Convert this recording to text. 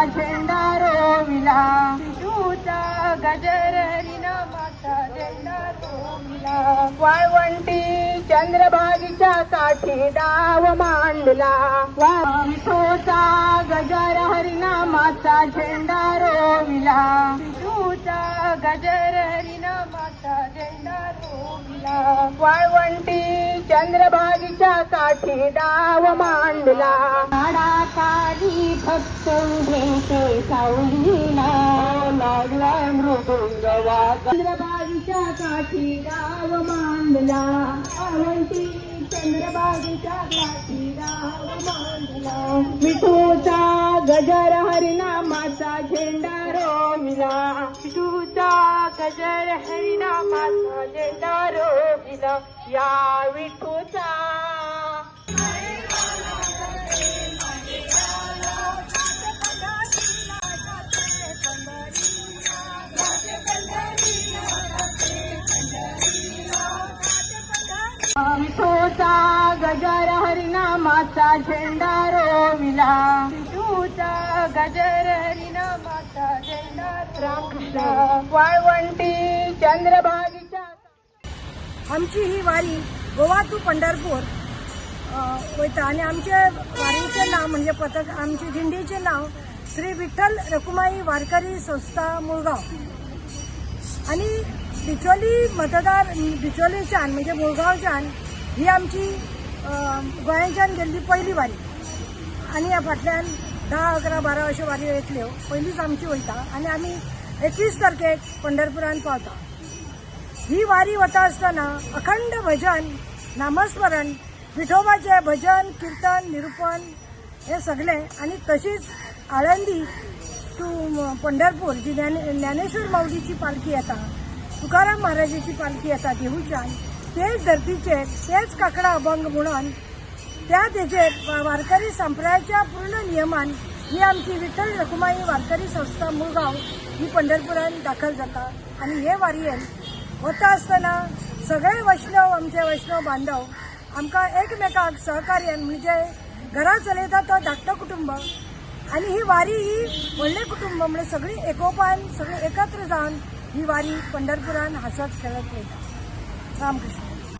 झेंडा रोविला. विठूचा गजर हरिनामाचा झेंडा रोविला. वाळवंटी चंद्रभागीच्या काठी डाव मांडला. विठूचा गजर हरिनामाचा झेंडा रोविला. विठूचा गजर हरिनामाचा झेंडा रोविला. वाळवंटी चंद्रभागीच्या काठी डाव मांडला. झाडाखाली भक्त उभे ते सावलीला. लागला मृदुंग वाजा. चंद्रभागीच्या काठी डाव मांडला. वाळवंटी चंद्रभागीच्या काठी डाव मांडला. विठूचा गजर हरिनामाचा झेंडा रोविला. विठूचा गजर हरिनामाचा झेंडा रोविला. या विठूचा. विठूचा गजर हरिनामाचा झेंडा रोविला. विठूचा गजर हरिनामाचा झेंडा रामकृष्ण. वाळवंटी चंद्रभागीच्या. आमची ही वारी गोवा टू पंढरपूर वयता आनी आमचे वारीचें नांव म्हणजे पथक, आमचे दिंडीचें नांव श्री विठ्ठल रखुमाई वारकरी संस्था, मुळगांव. आनी बिचोली मतदार, बिचोलीच्यान म्हणजे मुळगांवच्यान ही आमची गोंयच्यान गेल्ली पयली वारी. आनी ह्या फाटल्यान 10, 11, 12 अश्यो वारी येतल्यो. पयलीच आमची वयता आनी आमी 21 तारखेक पंढरपुरान पावता. ही वारी वता आसतना अखंड भजन, नामस्मरण, विठोबाचें भजन, किर्तन, निरुपण हें सगळें. आनी तशीच आळंदी टू पंढरपूर जी ज्ञानेश्वर माऊलीची पालखी येता, तुकाराम महाराजाची पालखी येता देहूच्यान, तेच धर्तीचेर तेच काकडा अभंग म्हणून त्या तेजेर वारकरी संप्रदायाच्या पूर्ण नियमान ही आमची विठ्ठल रखुमाई वारकरी संस्था, मुळगांव ही पंढरपुरान दाखल जाता. आनी हे वारयेन वता आसतना सगळे वैष्णव, आमचे वैष्णव बांधव आमकां एकमेकाक सहकार्यान, म्हणजे घरां चलयता तो धाकटो कुटुंब आनी ही वारी ही व्हडलें कुटुंब, म्हणजे सगळीं एकोपान, सगळीं एकत्र जावन ही वारी पंढरपुरान हांसत खेळत वयता. रामकृष्ण.